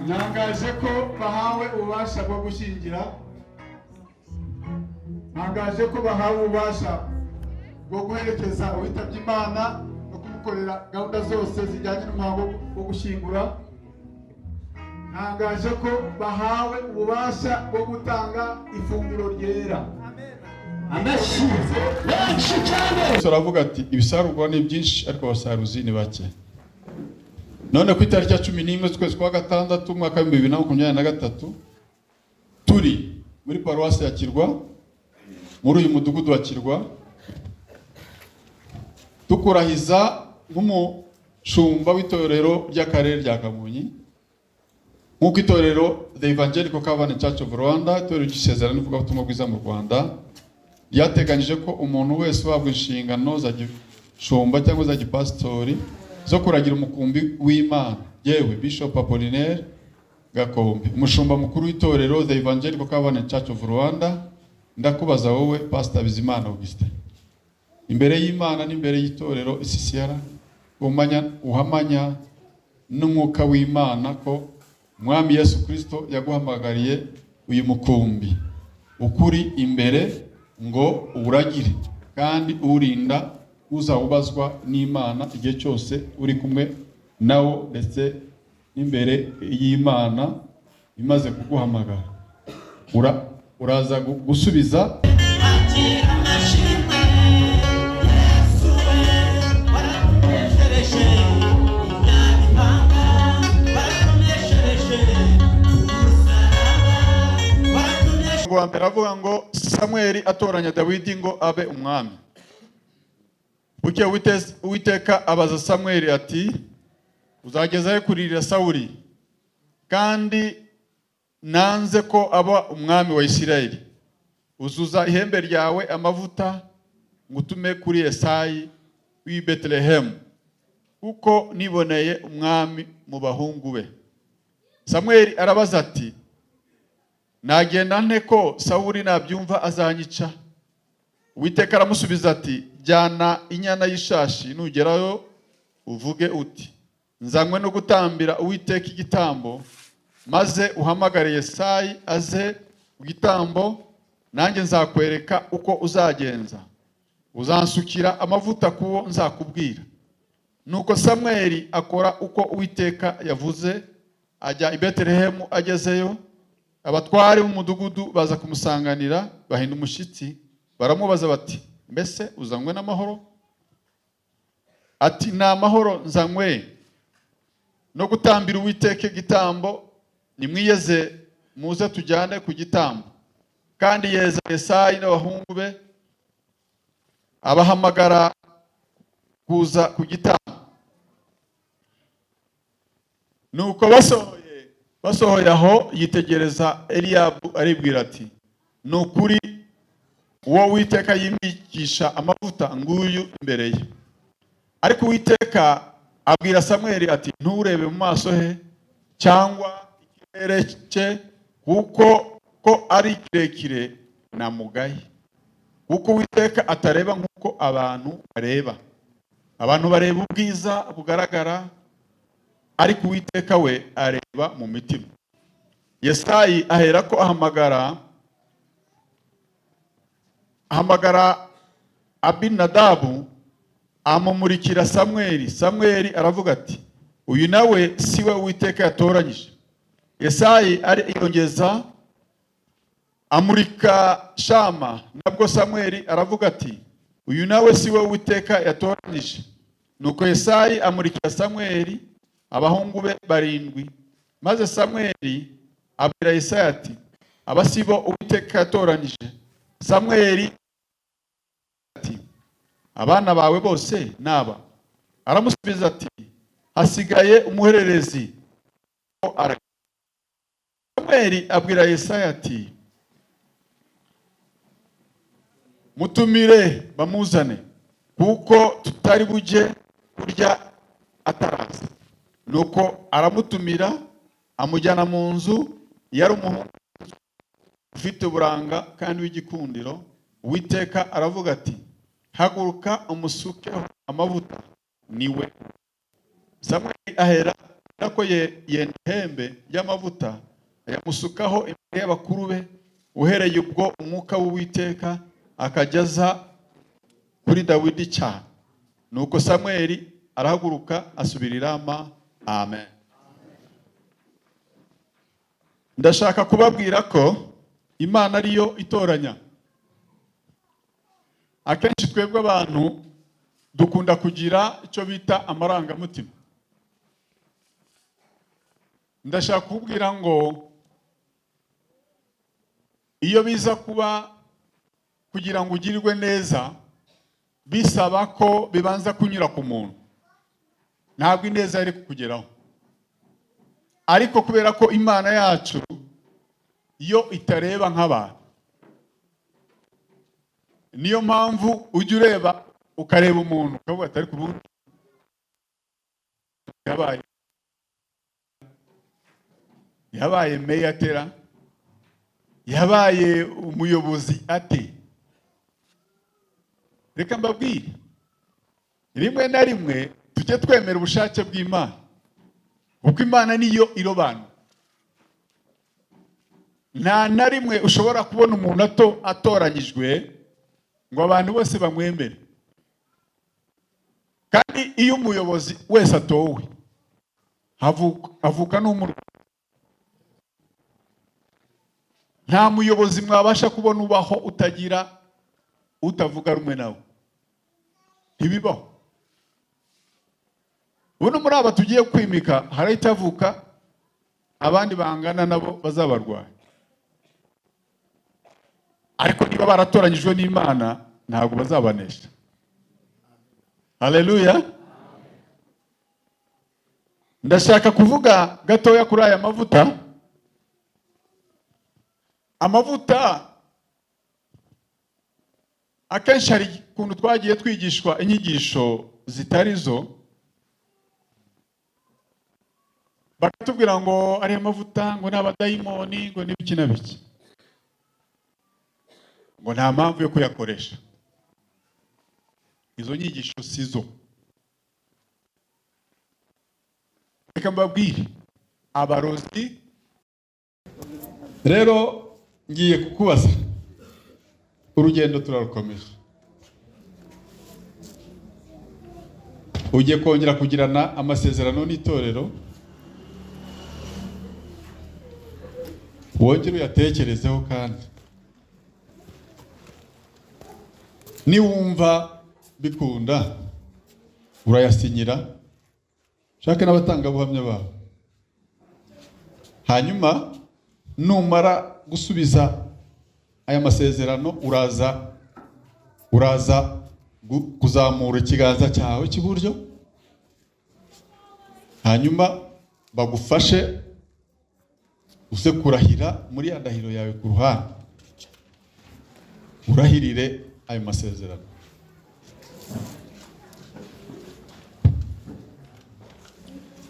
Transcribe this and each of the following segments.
Ntangaje ko bahawe ububasha bwo gushyingira. Ntangaje ko bahawe ububasha bwo guherekeza uwitabye Imana no kumukorera gahunda zose zijyanye n'umuhango wo gushyingura. Ntangaje ko bahawe ububasha bwo gutanga ifunguro ryera. Amashyi menshi cyane. Yesu aravuga ati: "Ibisarurwa ni byinshi, ariko abasaruzi ni bake." None ku itariki ya 11 z'ukwezi kwa gatandatu, umwaka wa 2023, turi muri paruwasi ya Kirwa, muri uyu mudugudu wa Kirwa, tukurahiza nk'umushumba w'itorero ry'akarere rya Kamonyi, nk'uko itorero The Evangelical Covenant Church of Rwanda, itorero ry'isezerano n'ivugabutumwa bwiza mu Rwanda, ryateganyije ko umuntu wese uhabwa inshingano za gishumba cyangwa za gipasitori zo kuragira umukumbi w'Imana. Yewe Bishop Apollinaire Gakombe, umushumba mukuru w'itorero The Evangelical Covenant Church of Rwanda, ndakubaza wowe Pastor Bizimana Augustin, imbere y'Imana n'imbere y'itorero ECCR, uhamanya n'umwuka w'Imana ko Umwami Yesu Kristo yaguhamagariye uyu mukumbi ukuri imbere ngo uwuragire kandi uwurinda, uzawubazwa n'Imana igihe cyose uri kumwe nawo, ndetse n'imbere y'Imana imaze kuguhamagara, uraza gusubiza. Akira amashimwe, Yesu we, warakoneshereje inyabihanga, warakoneshereje umusaraba, warakoneshereje. Wa mbere avuga ngo: Samweli atoranya Dawidi ngo abe umwami. Bukeye Uwiteka abaza Samweli ati: "Uzageza he kuririra Sawuli, kandi nanze ko aba umwami wa Isirayeli? Uzuza ihembe ryawe amavuta, ngutume kuri Yesayi w'i Betelehemu, kuko niboneye umwami mu bahungu be." Samweli arabaza ati: "Nagenda nte, ko Sawuli nabyumva azanyica?" Uwiteka aramusubiza ati: "Jyana inyana y'ishashi, nugerayo uvuge uti: 'Nzanywe no gutambira Uwiteka igitambo,' maze uhamagare Yesayi aze ku gitambo. Nanjye nzakwereka uko uzagenza, uzansukira amavuta kuwo nzakubwira." Nuko Samweli akora uko Uwiteka yavuze, ajya i Betelehemu. Agezeyo, abatware b'umudugudu baza kumusanganira bahinda umushyitsi, baramubaza bati: "Mbese uzanywe n'amahoro?" Ati: "Ni amahoro, nzanywe no gutambira Uwiteka igitambo. Nimwiyeze muze tujyane ku gitambo." Kandi yeza Yesayi n'abahungu be, abahamagara kuza ku gitambo. Nuko basohoye aho, yitegereza Eliyabu, aribwira ati: "Ni ukuri uwo Uwiteka yimikisha amavuta nguyu imbere ye." Ariko Uwiteka abwira Samweli ati: "Nturebe mu maso he cyangwa ikirere cye, kuko ko ari kirekire namugaye, kuko Uwiteka atareba nk'uko abantu bareba. Abantu bareba ubwiza bugaragara, ariko Uwiteka we areba mu mitima." Yesayi aherako ahamagara Abinadabu, amumurikira Samweli. Samweli aravuga ati: "Uyu nawe si we Uwiteka yatoranyije." Yesayi ariyongeza amurika Shama. Nabwo Samweli aravuga ati: "Uyu nawe si we Uwiteka yatoranyije." Nuko Yesayi amurikira Samweli abahungu be barindwi. Maze Samweli abwira Yesayi ati: "Aba si bo Uwiteka yatoranyije." Samweli ati: "Abana bawe bose ni aba?" Aramusubiza ati: "Hasigaye umuhererezi." Samweli abwira Yesaya ati: "Mutumire bamuzane, kuko tutari bujye kurya ataraza." Nuko aramutumira, amujyana mu nzu. Yari umuhungu ufite uburanga kandi w'igikundiro. Uwiteka aravuga ati: "Haguruka umusukeho amavuta, niwe." Samweli ahera Ko yenda ihembe ry'amavuta, ayamusukaho imbere y'abakuru be. Uhereye ubwo umwuka w'Uwiteka akajya aza kuri Dawidi cyane. Nuko Samweli arahaguruka, asubira i Rama. Amen. Ndashaka kubabwira ko Imana ariyo itoranya. Akenshi twebwe abantu dukunda kugira icyo bita amarangamutima. Ndashaka kubwira ngo iyo biza kuba kugira ngo ugirirwe neza bisaba ko bibanza kunyura ku muntu, ntabwo ineza yari kukugeraho. Ariko kubera ko Imana yacu yo itareba nk'abantu, niyo mpamvu ujya ureba, ukareba umuntu ukavuga ati: "Ariko ubundi yabaye meya tera, yabaye umuyobozi ate?" Reka mbabwire, rimwe na rimwe tujye twemera ubushake bw'Imana, kuko Imana niyo irobanura. Nta na rimwe ushobora kubona umuntu atoranyijwe ngo abantu bose bamwemere. Kandi iyo umuyobozi wese atowe, havuka n'umurwayi. Nta muyobozi mwabasha kubona ubaho utagira utavuga rumwe nawe, ntibibaho. Ubu muri aba tugiye kwimika harahita havuka abandi bangana nabo bazabarwanya. Ariko niba baratoranyijwe n'Imana, ntabwo bazabanesha. Haleluya! Ndashaka kuvuga gatoya kuri aya mavuta. Amavuta, akenshi hari ukuntu twagiye twigishwa inyigisho zitari zo, bakatubwira ngo ariya mavuta ngo ni abadayimoni, ngo n'ibiki na biki, ngo nta mpamvu yo kuyakoresha. Izo nyigisho si zo. Reka mbabwire, abarozi rero, ngiye kukubaza, urugendo turarukomeje, ugiye kongera kugirana amasezerano n'itorero, wongere uyatekerezeho, kandi niwumva bikunda urayasinyira, ushake n'abatangabuhamya bawe. Hanyuma numara gusubiza aya masezerano, uraza kuzamura ikiganza cyawe cy'iburyo, hanyuma bagufashe uze kurahira muri ya ndahiro yawe ku ruhande, urahirire ayo masezerano.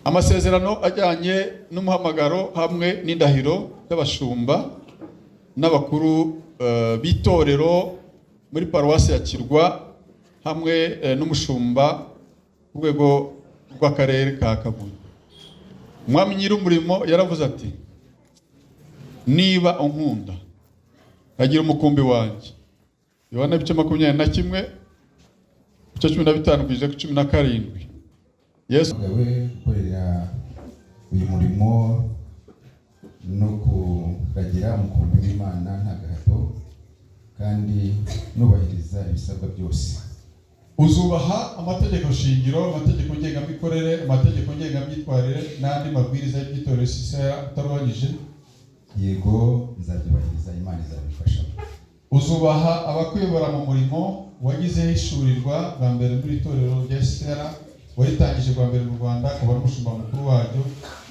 Amasezerano ajyanye n'umuhamagaro hamwe n'indahiro y'abashumba n'abakuru b'itorero muri paruwasi ya Kirwa hamwe n'umushumba ku rwego rw'akarere ka Kamonyi. Umwami nyir'umurimo yaravuze ati: "Niba unkunda, agira umukumbi wanjye." Yohana ibice 21, ibice 15 kugeza ku 17. Yesu we gukorera uyu murimo no kuragira umukumbi w'Imana nta gahato, kandi nubahiriza ibisabwa byose. Uzubaha amategeko shingiro, amategeko ngengamikorere, amategeko ngengamyitwarire n'andi mabwiriza y'iby'itorero CCR utaruhanyije? Yego, nzabyubahiriza, Imana izabifashamo. Uzubaha abakuyobora mu murimo wagizeho ishurirwa bwa mbere muri itorero rya CCR, waritangije bwa mbere mu Rwanda, akaba n'umushumba mukuru waryo,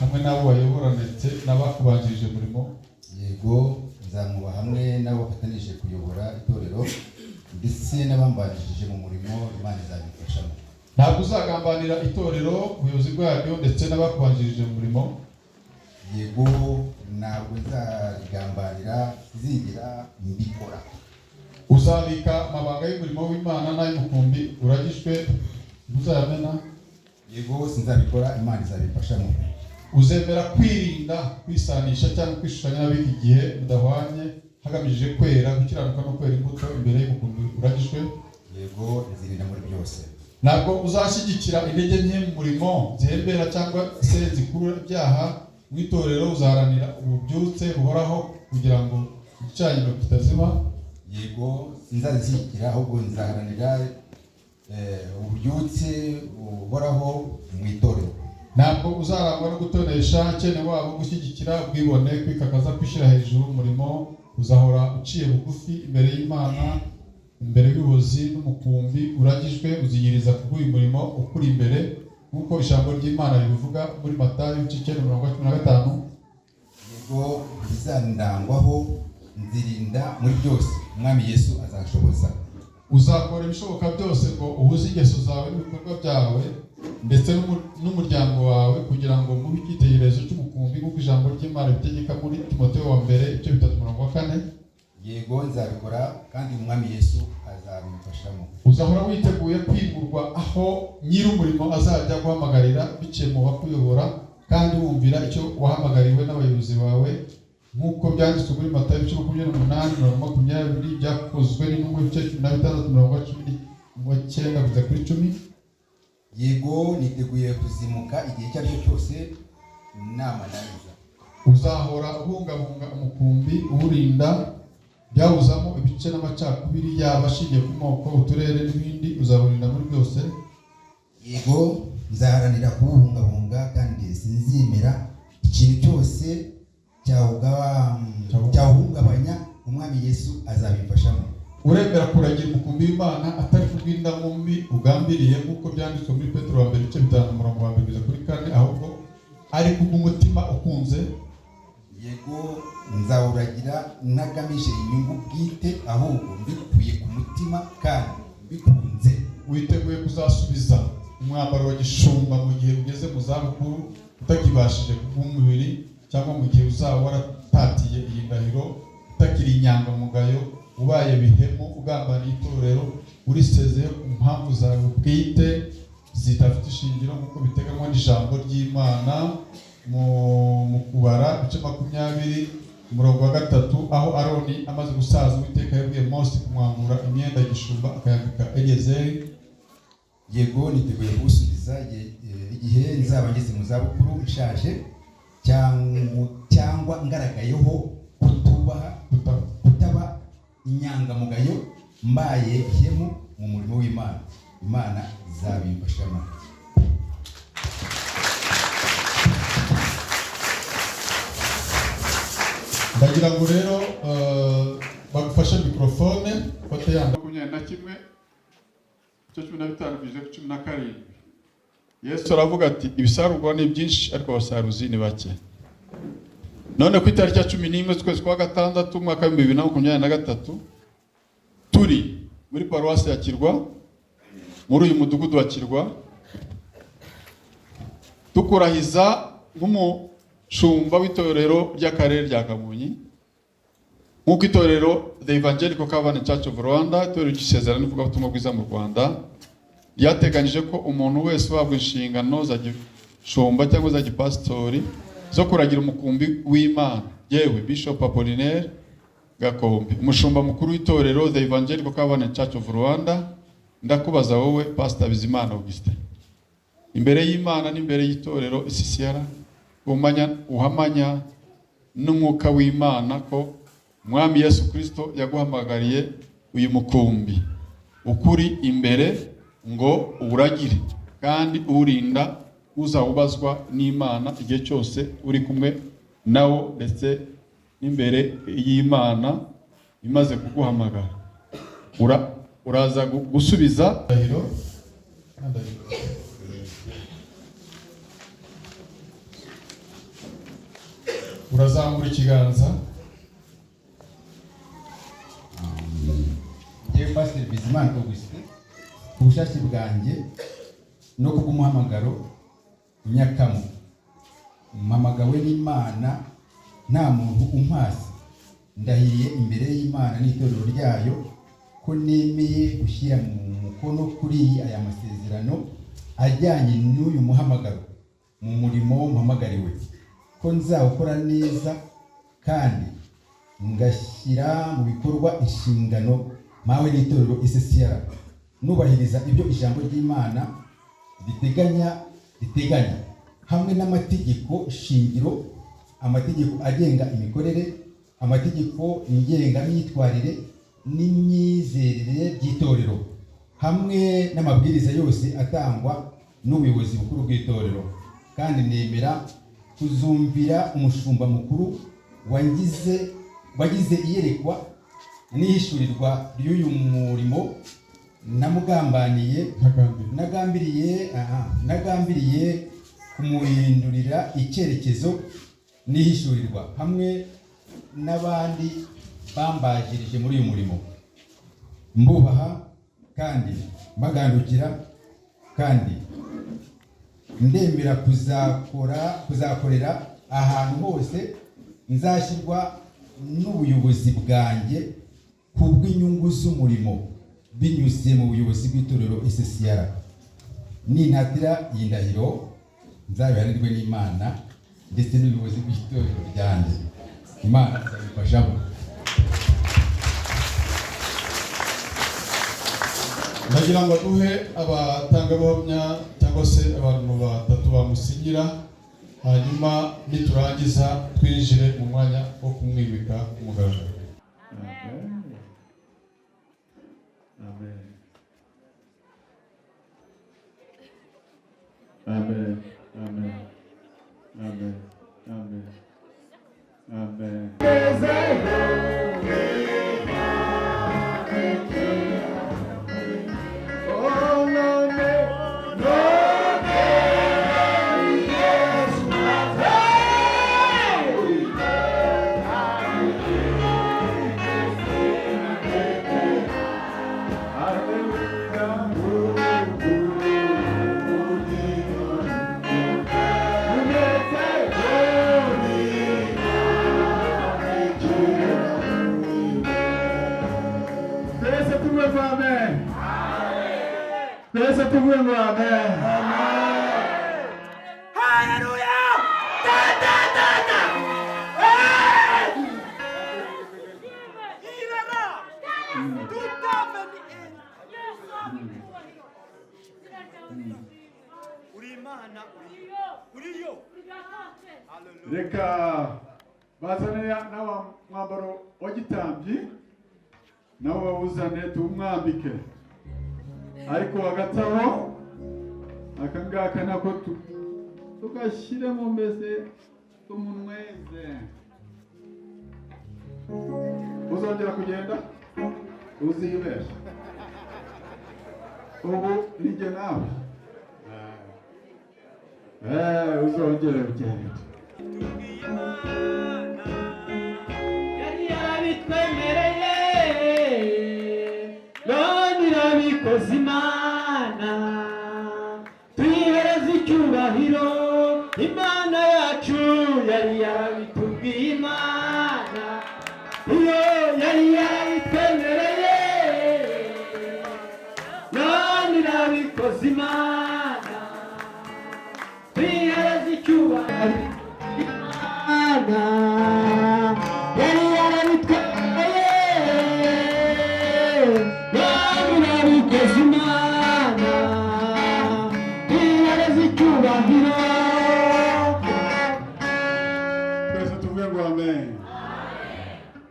hamwe n'abo bayobora ndetse n'abakubanjirije umurimo? Yego, nzamwubaha hamwe n'abo bafatanije kuyobora itorero ndetse n'abambanjirije mu murimo, Imana izabifashamo. Ntabwo uzagambanira itorero, ubuyobozi bwaryo ndetse n'abakubanjirije mu murimo? Yego, ntabwo nzarigambanira, sinzigera mbikora. Uzabika amabanga y'umurimo w'Imana n'ay'umukumbi uragijwe, ntuzayamena? Yego, sinzabikora, Imana izabifashamo. Uzemera kwirinda kwisanisha cyangwa kwishushanya n'ab'iki gihe mudahwanye, hagamije kwera, gukiranuka no kwera imbuto imbere y'umukumbi uragijwe? Yego, nzirinda muri byose. Ntabwo uzashyigikira intege nke mu murimo zihembera cyangwa se zikurura ibyaha mu itorero. Uzaharanira ububyutse buhoraho kugira ngo igicaniro kitazima? Yego, sinzazishyigikira, ahubwo nzaharanira ububyutse buhoraho mu itorero. Ntabwo uzarangwa no gutonesha, cyene wabo, gushyigikira ubwibone, kwikakaza, kwishyira hejuru umurimo. Uzahora uciye bugufi imbere y'Imana, imbere y'ubuyobozi n'umukumbi uragijwe. Uziyiriza kubw'uyu murimo ukuri imbere nk'uko ijambo ry'Imana ribivuga muri Matayo ibice 9, umurongo wa 15? Yego, ntibizandangwaho, nzirinda muri byose, Umwami Yesu azanshoboza. Uzakora ibishoboka byose ngo uhuze ingeso zawe n'ibikorwa byawe ndetse n'umuryango wawe kugira ngo mube icyitegererezo cy'umukumbi nk'uko ijambo ry'Imana ribitegeka muri Timoteyo wa mbere ibice 3, umurongo wa 4? Yego, nzabikora kandi Umwami Yesu azabimfashamo. Uzahora witeguye kwimurwa aho nyir'umurimo azajya guhamagarira biciye mu bakuyobora, kandi wumvira icyo wahamagariwe n'abayobozi bawe nk'uko byanditswe muri Matayo ibice 28, mirongo 20, Byakozwe n'Intumwa ibice 16, mirongo 19 kugeza kuri 10? Yego, niteguye kuzimuka igihe icyo ari cyo cyose inama naza. Uzahora ubungabunga umukumbi, uwurinda byawuzamo ibice n'amacakubiri, yaba ashingiye ku moko, uturere n'ibindi. Uzawurinda muri byose? Yego, nzaharanira kuwubungabunga kandi sinzemera ikintu cyose cyawuhungabanya, Umwami Yesu azabimfashamo. Uremera kuragira umukumbi w'Imana atari kubw'indamu mbi ugambiriye nk'uko byanditswe muri Petero wa mbere ibice 5, umurongo wa mbere kugeza kuri 4, ahubwo ari kubw'umutima ukunze? Yego, nzawuragira ntagamije inyungu bwite, ahubwo mbikuye ku mutima kandi mbikunze. Witeguye kuzasubiza umwambaro wa gishumba mu gihe ugeze mu zabukuru, utakibashije kubw'umubiri, cyangwa mu gihe uzaba waratatiye iyi ndahiro, utakiri inyangamugayo, ubaye bihemu, ugambaniye itorero, urisezeye ku mpamvu zawe bwite zidafite ishingiro, nk'uko biteganywa n'ijambo ry'Imana mu Kubara ibice 20, umurongo wa 3, aho Aroni amaze gusaza Uwiteka yabwiye Mose kumwambura imyenda ya gishumba akayambika Eliyezeri? Yego, niteguye kuwusubiza igihe nzaba ngeze mu zabukuru nshaje, cyangwa ngaragayeho kutubaha, kutaba inyangamugayo, mbaye ihemu mu murimo w'Imana, Imana izabimfashamo. Ndagira ngo rero bagufashe mikorofone ufate ya 21 icyo 15 kugeza ku 17. Yesu aravuga ati: "Ibisarurwa ni byinshi, ariko abasaruzi ni bake." None ku itariki ya 11 z'ukwezi kwa gatandatu, umwaka wa 2023, turi muri paruwasi ya Kirwa, muri uyu mudugudu wa Kirwa, tukurahiza nk'umushumba w'itorero ry'akarere rya Kamonyi, nk'uko itorero The Evangelical Covenant Church of Rwanda, itorero ry'isezerano n'ivugabutumwa bwiza mu Rwanda, ryateganyije ko umuntu wese uhabwa inshingano za gishumba cyangwa za gipasitori zo kuragira umukumbi w'Imana. Yewe Bishop Apollinaire Gakombe, umushumba mukuru w'itorero The Evangelical Covenant Church of Rwanda, ndakubaza wowe Pastor Bizimana Augustin, imbere y'Imana n'imbere y'itorero ECCR, uhamanya n'umwuka w'Imana ko Umwami Yesu Kristo yaguhamagariye uyu mukumbi ukuri imbere ngo uwuragire kandi uwurinda, uzawubazwa n'Imana igihe cyose uri kumwe nawo, ndetse n'imbere y'Imana imaze kuguhamagara? Uraza gusubiza ndahiro. Ndahiro. Urazamura ikiganza. Njyewe Pasiteri Bizimana Augustin, ku bushake bwanjye no kubw'umuhamagaro nyakamo mpamagawe n'Imana nta muntu umpasi, ndahiye imbere y'Imana n'itorero ryayo ko nemeye gushyira mu mukono kuri aya masezerano ajyanye n'uyu muhamagaro. Mu murimo mpamagariwe, ko nzawukora neza kandi ngashyira mu bikorwa inshingano mpawe n'itorero SCR, nubahiriza ibyo ijambo ry'Imana riteganya hamwe n'amategeko shingiro, amategeko agenga imikorere, amategeko ngengamyitwarire n'imyizerere by'itorero, hamwe n'amabwiriza yose atangwa n'ubuyobozi bukuru bw'itorero. Kandi nemera kuzumvira umushumba mukuru wangize, wagize iyerekwa n'ihishurirwa ry'uyu murimo, namugambaniye, nagambiriye, aha, nagambiriye kumuhindurira icyerekezo n'ihishurirwa, hamwe n'abandi bambanjirije muri uyu murimo. Mbubaha kandi mbagandukira, kandi ndemera kuzakorera ahantu hose nzashyirwa n'ubuyobozi bwanjye ku bw'inyungu z'umurimo binyuze mu buyobozi bw'itorero SCR. Nintatira iyi ndahiro, nzabihanirwe n'Imana ndetse n'ubuyobozi bw'itorero ryanjye. Imana izabifashamo. Ndagira ngo duhe abatangabuhamya cyangwa se abantu batatu bamusinyira, hanyuma niturangiza twinjire mu mwanya wo kumwimika ku mugaragaro. Amen. Amen. Amen. Amen. Amen. Amen. Twese tuvuge ngo amen. Twese tuvuge ngo amen. Haleluya! Tata tata! Hey! Il est là! Tout avenir. Uri Imana, uriyo. Uriyo. Haleluya. Reka bazane n'awa mwambaro wa gitambyi, nawo bawuzane tuwumwambike. Ariko hagati aho, aka ngaka nako tugashyiremo, mbese tumunyweze. Uzongera kugenda uzibesha, ubu nijye nawe. Uzongere ugende. Tubwiye Imana yari yarabitwemereye, none irabikoze. Imana tuyihereze icyubahiro. Imana yacu yari yarabitubwiye, Imana iyo yari yarabitwemereye, none irabikoze. Imana tuyihereze icyubahiro. Imana yari yarabitwemereye, none irabikoze. Imana tuyihereze icyubahiro. Twese tuvuge ngo amen.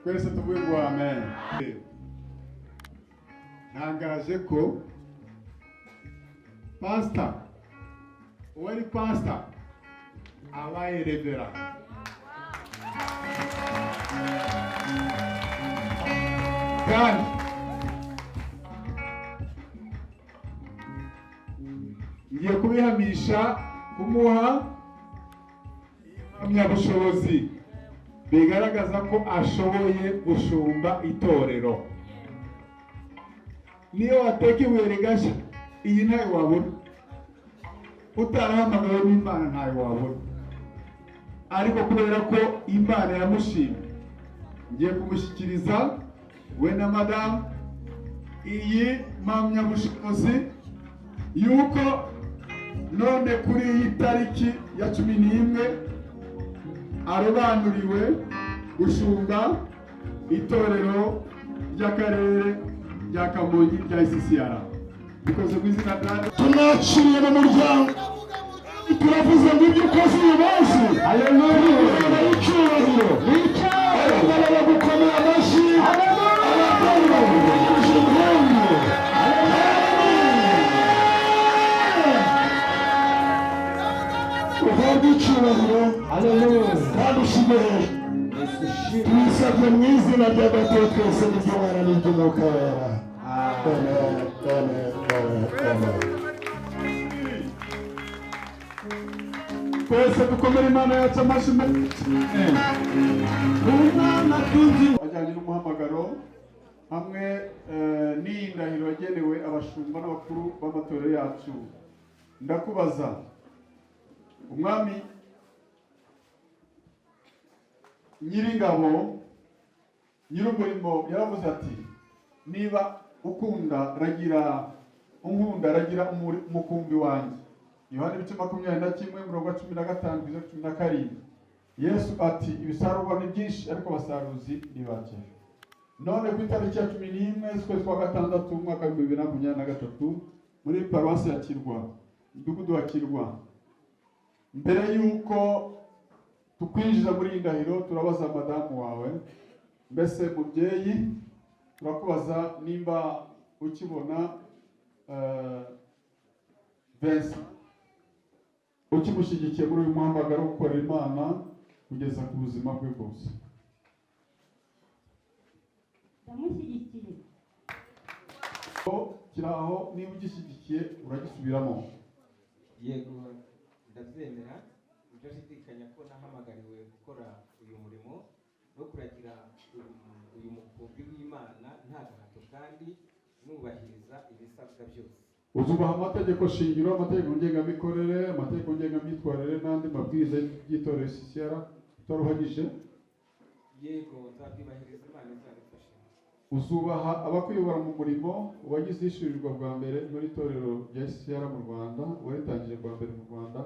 Twese tuvuge ngo amen. Ntangaje ko pasita, uwari pasita, abaye reverend, kandi ngiye kubihamisha kumuha impamyabushobozi bigaragaza ko ashoboye gushumba itorero. Niyo wateka ibuye rigashya, iyi ntayo wabura. Utarahamagawe n'Imana ntayo wabura, ariko kubera ko Imana yamushimye, ngiye kumushyikiriza we na madamu iyi mpamyabushobozi yuko None kuri iyi tariki ya 11 arobanuriwe gushumba itorero ry'akarere rya Kamonyi rya ICCR. Bikoze mu izina rya Tunakiriye mu muryango, turavuze ngo ibyo ukoze uyu munsi, haleluya, icyubahiro abagabo bagukomera amashyi, ababyeyi bagukubije impundu. Uhabwe icyubahiro kandi ushyirwe hejuru. Tubisabye mu izina rya Data wa twese n'iry'Umwana n'iry'Umwuka Wera. Amen, amen, amen, amen. Twese dukomere Imana yacu amashyi menshi. Ajyanye n'umuhamagaro hamwe n'iyi ndahiro yagenewe abashumba n'abakuru b'amatorero yacu, ndakubaza, Umwami Nyiringabo Nyir'umurimo yaravuze ati: "Niba ukunda ragira, unkunda ragira umukumbi wanjye." Yohani ibice 21, umurongo wa 15 kugeza 17. Yesu ati: "Ibisarurwa ni byinshi, ariko abasaruzi ni bake." None ku itariki ya 11 z'ukwezi kwa gatandatu, umwaka wa 2023, muri paruwasi ya Kirwa, umudugudu wa Kirwa, mbere y'uko tukwinjiza muri iyi ndahiro, turabaza madamu wawe. Mbese mubyeyi, turakubaza nimba ukibona Vincent ukimushyigikiye muri uyu muhamagaro wo gukorera Imana kugeza ku buzima bwe bwose? Ndamushyigikiye. Kiri aho, niba ugishyigikiye uragisubiramo. Yego, ndabyemera udashidikanya ko nahamagariwe gukora uyu murimo no kuragira uyu mukumbi w'Imana nta gahato kandi nubahiriza ibisabwa byose. Uzubaha amategeko shingiro, amategeko ngengamikorere, amategeko ngengamyitwarire n'andi mabwiriza y'itorero ICCR utaruhagije? Yego, nzabyubahiriza, Imana izabifashe. Uzubaha abakuyobora mu murimo: uwagize ishyurirwa bwa mbere muri itorero rya ICCR mu Rwanda, uwaritangije bwa mbere mu Rwanda,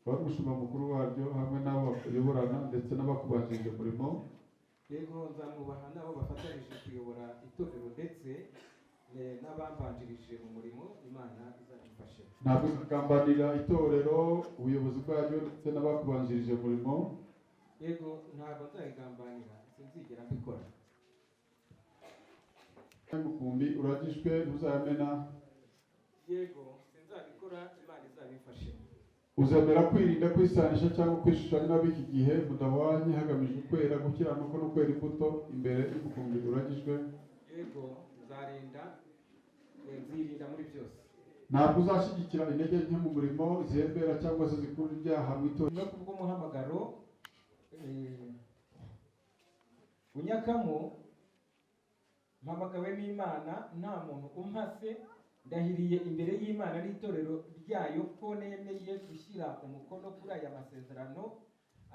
wari umushumba mukuru waryo, hamwe n'abo bayoborana ndetse n'abakubanjirije umurimo? Yego, nzamwubaha n'abo bafatanyije kuyobora itorero ndetse n'abambanjirije mu murimo, Imana izabifashe. Ntabwo uzagambanira itorero, ubuyobozi bwaryo ndetse n'abakubanjirije umurimo? Yego, ntabwo nzabigambanira, sinzigera mbikora. Umukumbi uragijwe ntuzayamena? Yego, sinzabikora, Imana izabifashe. Uzemera kwirinda kwisanisha cyangwa kwishushanya n'ab'iki gihe mudahwanye, hagamijwe kwera, gukiranuka no kwera imbuto imbere y'umukumbi uragijwe? Yego, nzarinda nzirinda muri byose. Ntabwo uzashyigikira intege nke mu murimo zihembera cyangwa se zikurura ibyaha mu itorero? No kubw'umuhamagaro unyakamo mpamagawe n'Imana nta muntu umpase, ndahiriye imbere y'Imana n'itorero ryayo ko nemeye gushyira umukono kuri aya masezerano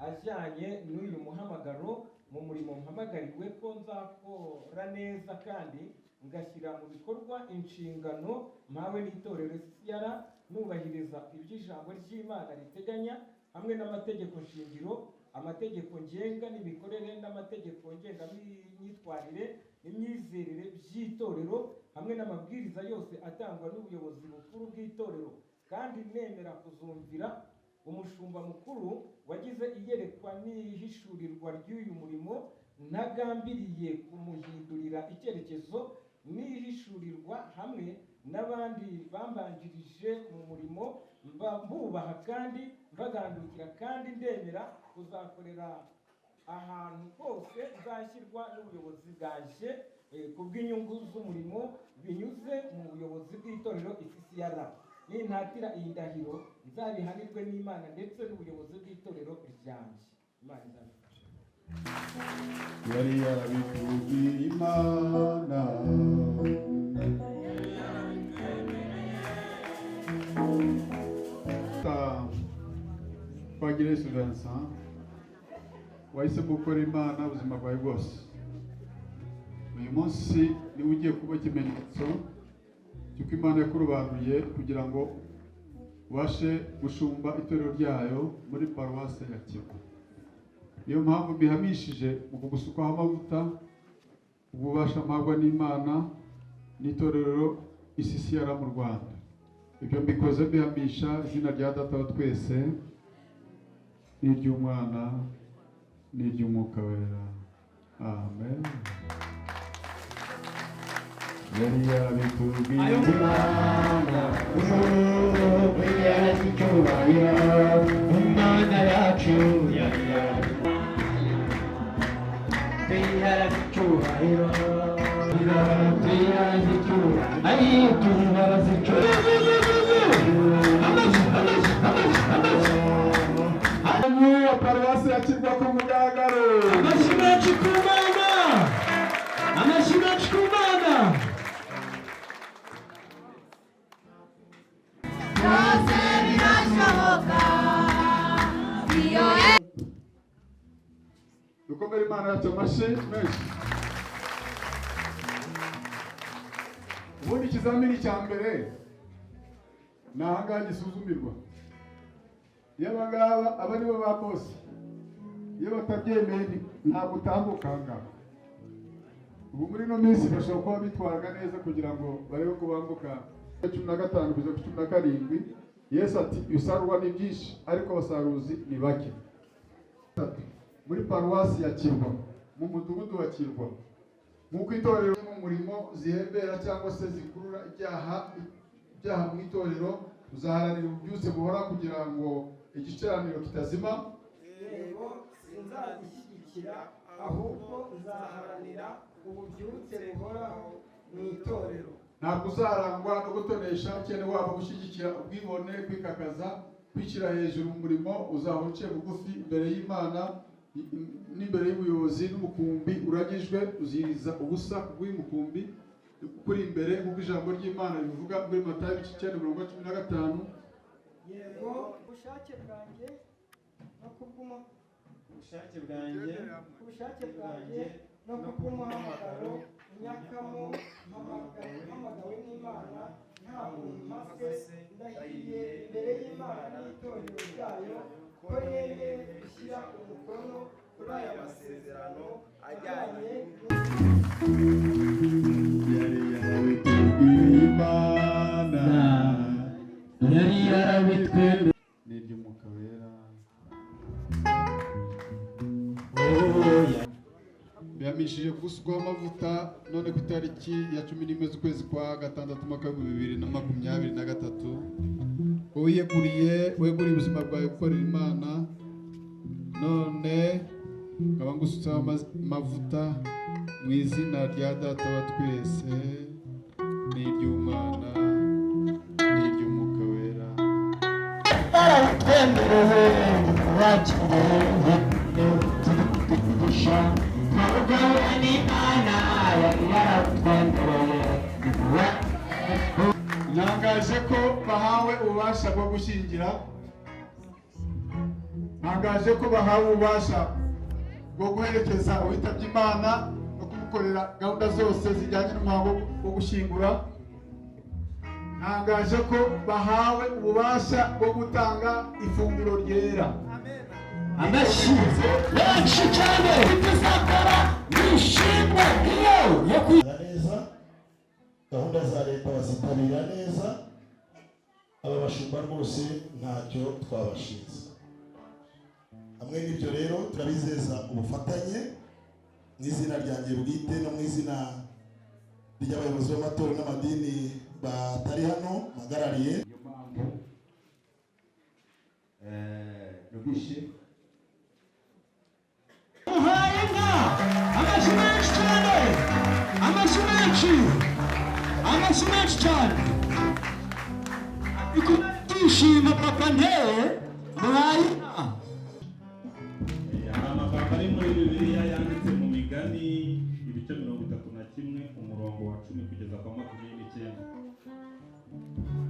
ajyanye n'uyu muhamagaro mu murimo mpamagariwe, ko nzakora neza kandi ngashyira mu bikorwa inshingano mpawe n'itorero ICCR, nubahiriza ibyo ijambo ry'Imana riteganya hamwe n'amategeko shingiro, amategeko ngenga n'imikorere n'amategeko ngengamyitwarire n'imyizerere by'itorero, hamwe n'amabwiriza yose atangwa n'ubuyobozi bukuru bw'itorero, kandi nemera kuzumvira umushumba mukuru wagize iyerekwa n'ihishurirwa ry'uyu murimo, ntagambiriye kumuhindurira icyerekezo n'ihishurirwa, hamwe n'abandi bambanjirije mu murimo, mba mbubaha kandi mbagandukira, kandi ndemera kuzakorera ahantu hose nzashyirwa n'ubuyobozi bwanjye ku bw'inyungu z'umurimo binyuze mu buyobozi bw'itorero ICCR. Nintatira iyi ndahiro, nzabihanirwe n'Imana ndetse n'ubuyobozi bw'itorero ryanjye. Imana izabifasha. Yari yarabitubwiye Imana. Twagirayesu Vincent, wahisemo gukora Imana ubuzima bwawe bwose. Uyu munsi niwe ugiye kuba ikimenyetso cy'uko Imana yakurobanuye kugira ngo Ubashe gushumba itorero ryayo muri paruwase ya Kirwa. Niyo mpamvu mbihamishije mu kugusukwaho amavuta, ububasha mpabwa n'Imana n'itorero ICCR mu Rwanda. Ibyo mbikoze mbihamisha izina rya Data wa twese n'iry'Umwana n'iry'Umwuka Wera. Amen. Yari yarabitubwiye. Imana icyubahiro, Imana yacu yari icyubahiro, Wa paruwasi ya Kirwa ku mugaragaro. Amashyi menshi ku Mana, amashyi menshi ku Mana. Byose birashoboka iyo. Dukomere Imana yacu amashyi menshi. Ubundi ikizamini cya mbere ni ahangaha gisuzumirwa. Iyo abangaba aba nibo ba bosi, iyo batabyemeye ntabwo utambuka ahangaha. Ubu muri ino minsi bashobora kuba bitwaraga neza kugira ngo barebe ko bambuka. 15 kugeza ku 17, Yesu ati: "Ibisarurwa ni byinshi, ariko abasaruzi ni bake." Muri paruwasi ya Kirwa, mu mudugudu wa Kirwa, nk'uko itorero mu murimo zihembera cyangwa se zikurura ibyaha mu itorero, uzaharanira ububyutse buhora kugira ngo igicaniro kitazima. Yego, sinzabishyigikira, ahubwo nzaharanira ububyutse buhoraho mu itorero. Ntabwo uzarangwa no gutonesha cyane, waba gushyigikira ubwibone, kwikakaza, kwishyira hejuru mu murimo. Uzahora uciye bugufi imbere y'Imana n'imbere y'ubuyobozi n'umukumbi uragijwe. Uziriza ubusa kubw'uyu mukumbi kuri imbere, nk'uko ijambo ry'Imana ribivuga muri Matayo ibice 9, mirongo 15. Yego, ubushake bwanjye no kubw'umu Ubushake bwanjye ubushake bwanjye no kubw'umuhamagaro nyakamo mpamagawe n'Imana nta muntu mpase, ndahiriye imbere y'Imana n'itorero ryayo ko nemeye gushyira umukono kuri aya masezerano ajyanye. Yari yarabitubwiye, Imana Yari yarabitwemeye. n'iry'Umwuka Wera. Bihamishije gusukwaho amavuta none ku itariki ya 11 z'ukwezi kwa gatandatu, umwaka w'2023, wiyeguriye, weguriye ubuzima bwawe gukorera Imana, none nkaba ngusutseho amavuta mu izina rya Data wa twese n'iry'Umwana n'iry'Umwuka Wera. Yaratwemereye bakiriye tudukugisha twabugabura n'Imana yari yaratwemereye. Ntangaje ko bahawe ububasha bwo gushyingira, ntangaje ko bahawe ububasha bwo guherekeza uwitabye Imana no kumukorera gahunda zose zijyanye n'umuhango wo gushyingura, ntangaje ko bahawe ububasha bwo gutanga ifunguro ryera. Amashyi menshi cyane tuzakora nishimwe iyo yo neza, gahunda za leta bazitabira neza. Aba bashumba rwose ntacyo twabashinze. Hamwe n'ibyo rero, turabizeza ubufatanye mu izina ryanjye bwite no mu izina ry'abayobozi b'amatorero n'amadini batari hano mpagarariye. Niyo mpamvu numvise Muhaye inka, amashyi menshi cyane, amashyi menshi, amashyi menshi cyane. Ibyishimo papa nteye, muhaye inka. Hari amagambo ari muri Bibiliya yanditse mu Migani ibice 31, umurongo wa 10 kugeza kwa 29.